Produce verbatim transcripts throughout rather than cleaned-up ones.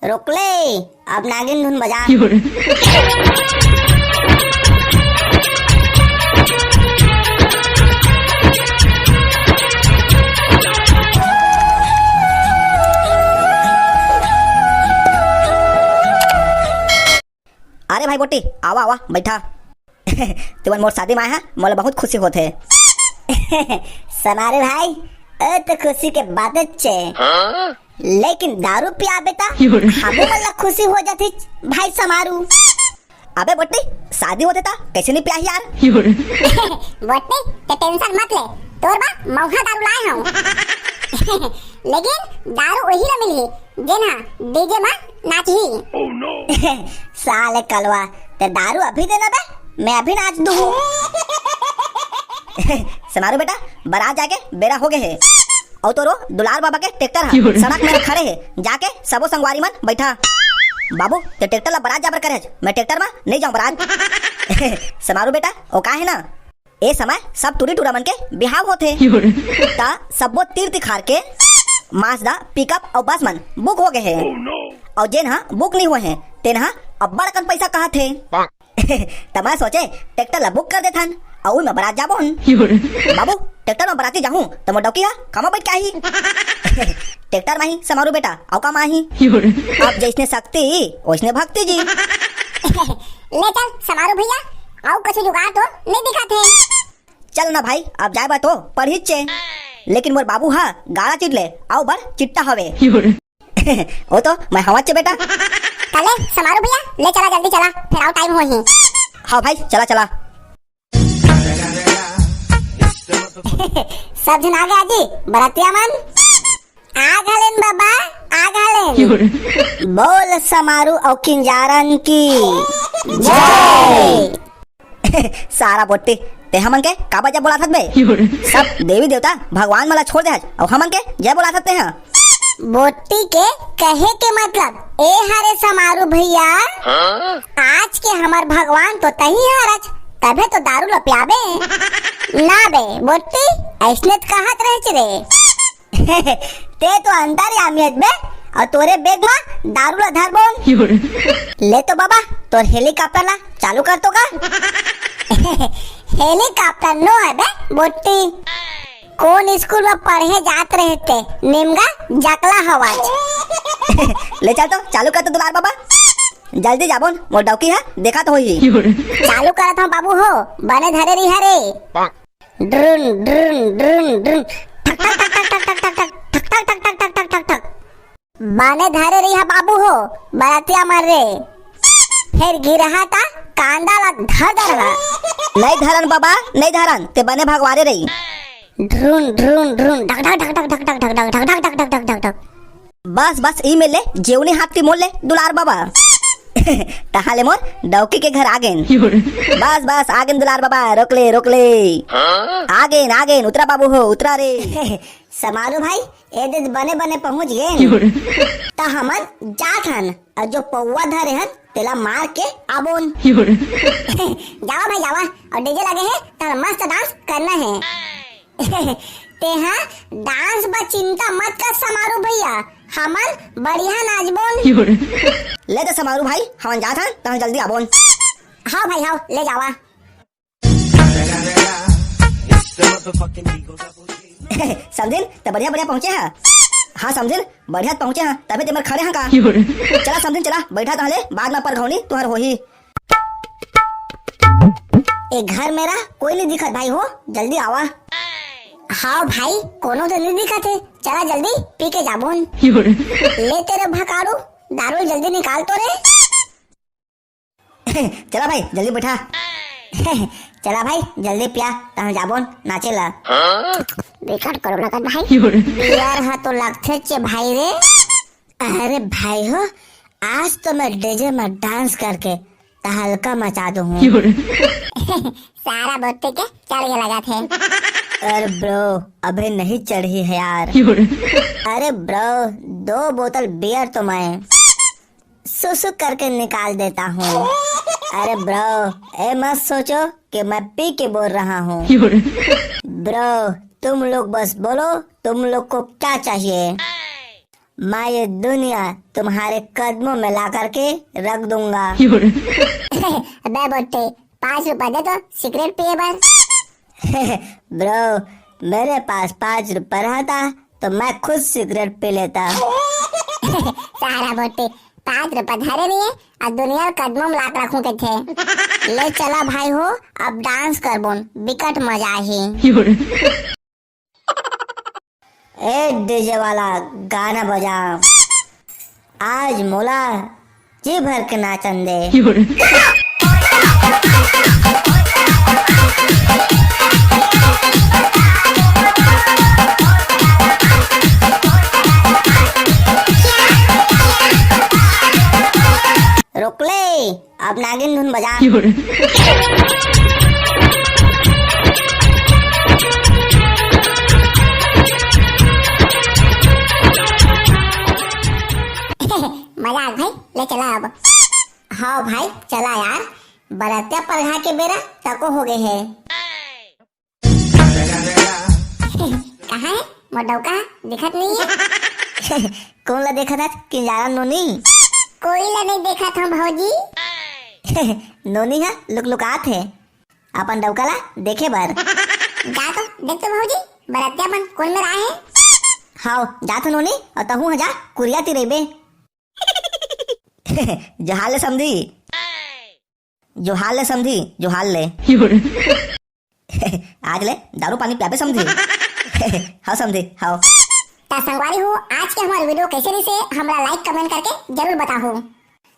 रोक ले, अब नागिन धुन बजा। अरे भाई बोटी, आवा आवा, बैठा। तुमन मोर शादी में आए हा, मोला बहुत खुशी होत हे। समारू भाई, ओ तो खुशी के बात हे, लेकिन दारू पियाबे त हमू मन ला खुशी हो जाती भाई समारू। अबे बोटी, शादी होते त कैसे नहीं पियाही यार? बोटी, ते टेंशन मत ले, तोर बा मौहा दारू लाए हूँ। लेकिन दारू वही ला मिलही जेन हा डीजे मा नाचही। साले कलवा, ते दारू अभी देना बे, मैं अभी नाच दूँ। समारू बेटा, बारात जाके बेरा हो गए हे। अउ तोरो दुलार बाबा के ट्रैक्टर ह सड़क में खड़े हे, जाके सबो संगवारी मन बैठा। बाबू, ते ट्रैक्टर ला बारात जाबर करे हच, मैं ट्रैक्टर मा नहीं जाऊं बारात। समारू बेटा, ओ का हे ना, ए समय सब टूरी टूरा मन के बिहाव होथे। त सब्बो तीर तिखार के माजदा, पिकअप अउ बस मन बुक हो गए हे। अउ जेन ह बुक नहीं हुए हे, तेन ह अब्बड़ अकन पैसा कहत हे। त मैं सोचे ट्रैक्टर ला बुक कर देथन, अउ मैं बारात जाबोन। बाबू, ट्रैक्टर में बाराती जाहूं त मोर डौकी ह कामा बैठ के आही? ट्रैक्टर में ही समारू बेटा, अउ कामा आही? अब जैसने शक्ति, वैसने भक्ति जी। ले चल समारू भैया, अउ कुछ जुगाड़ तो नहीं दिखत हे। चल ना भाई, अब जाए बा तो पड़ही चे, लेकिन मोर बाबू हा गाड़ा चिट ले, अउ बड़ चिट्टा हवे। ओ तो मैं हवा चे बेटा। तले समारू भैया, ले चला, जल्दी चला, फिर अउ टाइम होही। हाँ भाई, चला चला। सब झन आ गए जी, बरतिया मन। आ घलेन बाबा, आ घलेन। बोल समारू अउ किंजारन की जय। सारा बोट्टी, ते हमन के काबर जब बोलाथस बे? सब देवी देवता भगवान मन ला छोड़ दे हस, अउ हमन के जय बोलाथस ते ह। बोट्टी के कहे के मतलब ए हरे समारू भैया, आज के हमर भगवान तो तही हरच, तभे तो दारू ल पियाबे। ना बे बोट्टी, अइसने त कहत रहच रे। ते तो अंतर्यामी हस बे, अउ तोरे बेग म दारू ला धरबोन। ले तो बाबा, तोर हेलीकॉप्टर ला चालू कर तो का। हेलीकॉप्टर नो हे बे बोट्टी, कोन स्कूल म पढ़े जात रहे ते, निमगा जकला हवच। ले चल तो, चालू कर तो दुलार बाबा, जल्दी जाबोन, मोर डौकी ह देखा तो होही। चालू करत हूँ बाबू हो, बने धरे रही हरे। ड्रुन, ड्रुन, ड्रुन, ड्रुन। ठक, ठक, ठक, ठक। बने धरे रही हा बाबू हो, बरतिया मन रे। फेर गिरहा ता कांदा ला धर दर हा। नहीं धरन बाबा, नहीं धरन, ते बने भगवारे रही। ड्रुन, ड्रुन, ड्रुन, ढक, ढक, ढक। बस, बस, ई में ले, जेवनी हाथ ती मोल ले, दुलार बाबा। तहां ले मोर डौकी के घर आ गेन। बस, बस, आ गेन दुलार बाबा, रोक ले, रोक ले। आ गेन, आ गेन, उतरा बाबू हो, उतरा रे। समारू भाई, ए दे बने बने पहुंच गेन। त हमन जात हन, अउ जो पौवा धरे हन, तेला मार के आबोन। जावा भाई, जावा, अउ डीजे लगे हे, त मस्त डांस करना हे। तेहा डांस बर चिंता मत कर समारू भैया, हमन बढ़िया नाचबोन। ले दे समारू भाई, हमन जात हन, तहन जल्दी आबोन। हाव भाई, हाव, ले जावा। समधिन, त बढ़िया बढ़िया पहुंचे हा। हाँ समधिन, बढ़िया पहुंचे हा, तभे ते मेर खड़े हा का। चला समधिन, चला, बैठा तहले, बाद में परघौनी तुहर होही। ए घर मेरा कोई नहीं दिखत भाई हो, जल्दी आवा। हाव भाई, कोनो तो नहीं दिखत हे, चला जल्दी पी के जाबोन। ले तेरे भकारू, दारू जल्दी निकाल तो रे। चला भाई, जल्दी बैठा। चला भाई, जल्दी पिया, तहन जाबोन नाचे ला। बिकट करो लगत भाई। बियर हा तो लगथे चे भाई रे। अरे भाई हो, आज तो मैं डीजे में डांस करके तहलका मचा दूँ। सारा बोतल के चढ़ के लगा थे। अरे ब्रो, अबे नहीं चढ़ी है यार। अरे ब्रो, दो बोतल बियर तो मैं सुसु करके निकाल देता हूँ। अरे ब्रो, ए मत सोचो कि मैं पी के बोल रहा हूँ। ब्रो, तुम लोग बस बोलो, तुम लोग को क्या चाहिए? मैं ये दुनिया तुम्हारे कदमों में ला करके रख दूंगा। अबे बोट्टे, पाँच रुपए दे तो सिगरेट पिए बर। ब्रो, मेरे पास पाँच रुपए रहता तो मैं खुद सिगरेट पी लेता। सारा बोट्टे, पाँच रुपए धरे नहीं है और दुनिया के कदमों में लात रखूं के थे। ले चला भाई हो, अब डांस करबोन, बिकट मजा आही। ए डीजे वाला, गाना बजा। आज मोला जी भर के नाचन दे। रोक ले, अब नागिन धुन बजा। मजा आ भाई, ले चला अब। हाँ भाई, चला यार, बरतिया परघा के बेरा तको हो गए है। कहाँ है मोर डौका? दिखत नहीं है। कौन ला देखत हस, किंजारा नोनी? कोई ला नहीं देखत हूँ भौजी। नोनी हा लुकलुकात है अपन डौका ला देखे बर। जा तो देख तो भौजी, बरतिया मन कोन मेर आए है। हाव, जा तो नोनी, और तहूँ हा जा, कुरिया ती रहिबे। जोहार ले समधी। जोहार ले समधी, जोहार ले। आज ले दारू पानी प्याबे समधी। हाँ समधी, हाँ। त संगवारी हो, आज के हमार वीडियो कैसे रहिसे, हमरा लाइक कमेंट करके जरूर बताहू।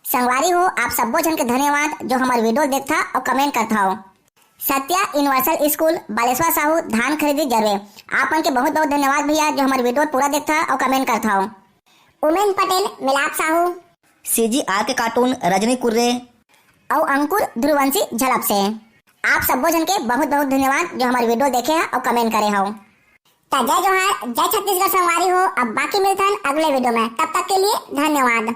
संगवारी हो, आप सब्बो झन के धन्यवाद जो हमार वीडियो देखथा और कमेंट करथा हो। सत्या यूनिवर्सल स्कूल, बालेश्वर साहू, धान खरीदी जरवे। आप मन के बहुत बहुत धन्यवाद भैया जो हमार वीडियो पूरा देखथा और कमेंट करथा हो। उमेन पटेल, मिलाप साहू, सीजीआर के कार्टून, रजनी कुर्रे, अउ अंकुर ध्रुवंशी झलप से। आप सब्बो झन के बहुत बहुत धन्यवाद जो हमार वीडियो देखे हैं और कमेंट करे हो। त जय जोहार, जय छत्तीसगढ़ संगवारी हो। अब बाकी मिलथन अगले वीडियो में, तब तक के लिए धन्यवाद।